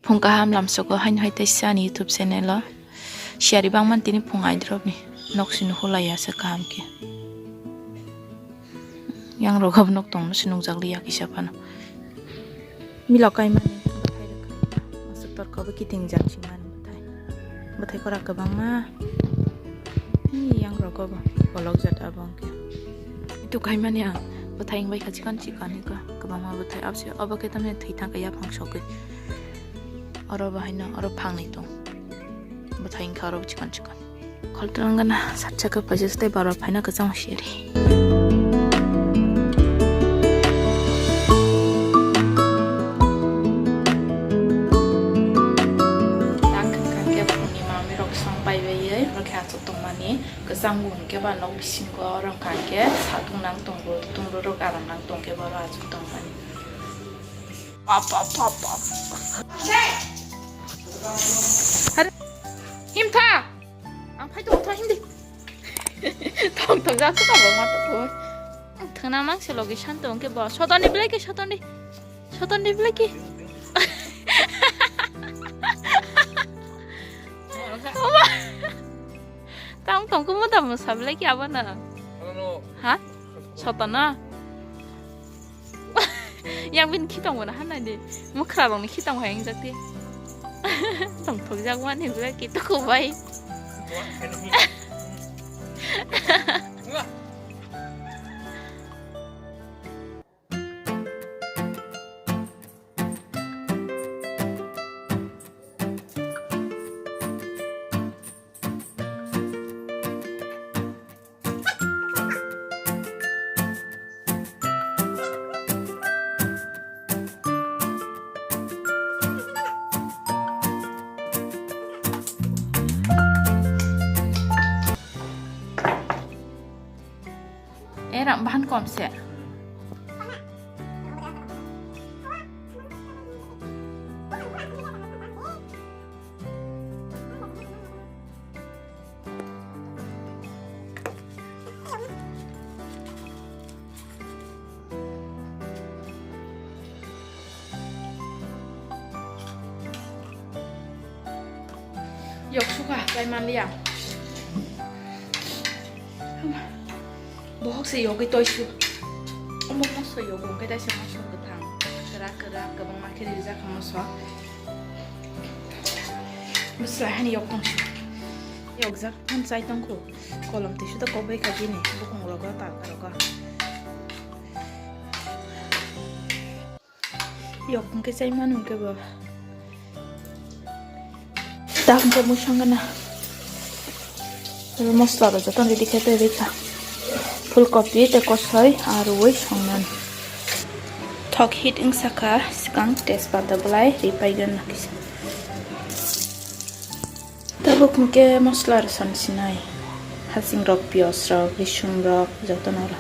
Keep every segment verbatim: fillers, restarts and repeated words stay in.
Phung kaham lamsogo haino hai teisa ani YouTube channel o. Siyari bangmani tini phung aidrop ni nok sini hulai ya se kaham khe. Yang rok abo nok tongma se nukjak liya kisa phano. Mila kaimani bwthai rwkha. Aswk torkabo kiting jak singmani bwthai. Bwthai kora kwbangma. Hi, yang rok abo kolok jat abo hwnkhe. Itu kaimani ang bwthai wngbai kha chikon chikon hwnkhe kwbangma bwthai abse obo khe tamni thwi thangkha yaphang sogwi. Oro bo haino oro phangnwi tong. Bwthai wngkha oro chikon chikon. Khol twlang gana satsa khe paisa tei baro phaina kwchang siri. Tak hwnkha khe phungni mami rok song pai baiwi, oro khe achuk tongmani. Kwchang bo hwnkhe ba nok bisingo, oro hwnkha khe satung nang tongo, tumrorok aram nang tongkhe boro achuk tongmani. Pap, pap, pap, pap. Himtha! Ang phai tong tha hindi. Tong tong jak sa bo ma to ko. Thana mang se logi san tong ke bo. Soton di belai ke, soton di. Soton di belai ke. Oma. Tang tong ko mo da mo sa belai ke abo na. Ha? Soton na. Yang bini khitong bo na hanai di. Mukra rong ni khitong hai jak di. Tong thok jak mani belai ke to ko bai. Eh, ram bahan kom se. Yok suka, kai manliya. Bohok se yogwi toisu. Omo moso yogo, hwnkhe taisa moso kwthang. Kwrak kwrak, kwbangma khe rijak kha moso. Bwsla hani yok tongsu. Yokjak phan chai tongkhu. Kolom twi suda kok bai kha bini bukung rogo, talka rogo. Yok hwnkhe chai manu hwnkhe bo. Ta hwnkhe mui songna. Mosla rok joto ready khe tei rikha. Phul kopi tei kosoi arwi songnani. Thok hit wngsa kha, swkang tejpata belai ri paigen na kisa. Tabuk hwnkhe mosla rw san sinai. Hasing rok, piyaj rok, risum rok jotono rw.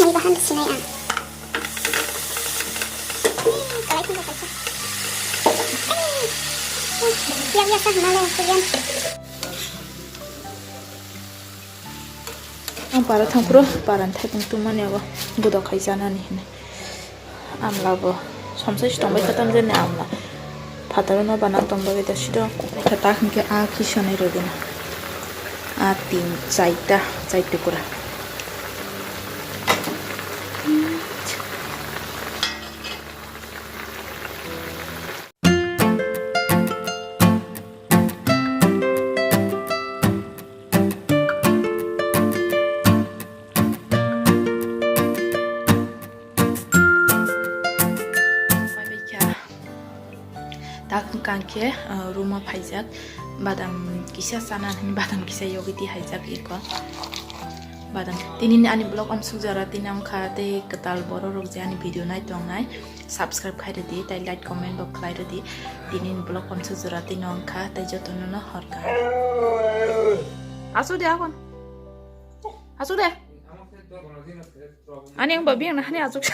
Mui bahan sinai ang. Kalai thangkha kaisa. Piyaj ya sa hwnale, piyaj. Ang para thangphuru parani thaipung tungmani abo godok khai chanani hinwi. Amla bo somsai se tongbai kha tamjani amla. Phataro no bana tong bagwi da sido. Khe ta hwnkhe a kisa nai rwgwna. A tin chaita, chai tukra. Pai bai kha. Tak wngkha khe, ah, room o phaijak. Badam kisa chana hwnwi badam kisa yogwi twi haijak eko. Badam. Tini ani vlog amsuk jora tini wngkha tei kwtal borok rok je ani video nai tongnai. Subscribe khai rwdi, tei like, comment bo khlai rwdi. Tini ni vlog amsuk jora tini wngkha, tei jotono no hor kaham. Asuk de akon. Asuk de. Ani ang babi ang nahani asuk.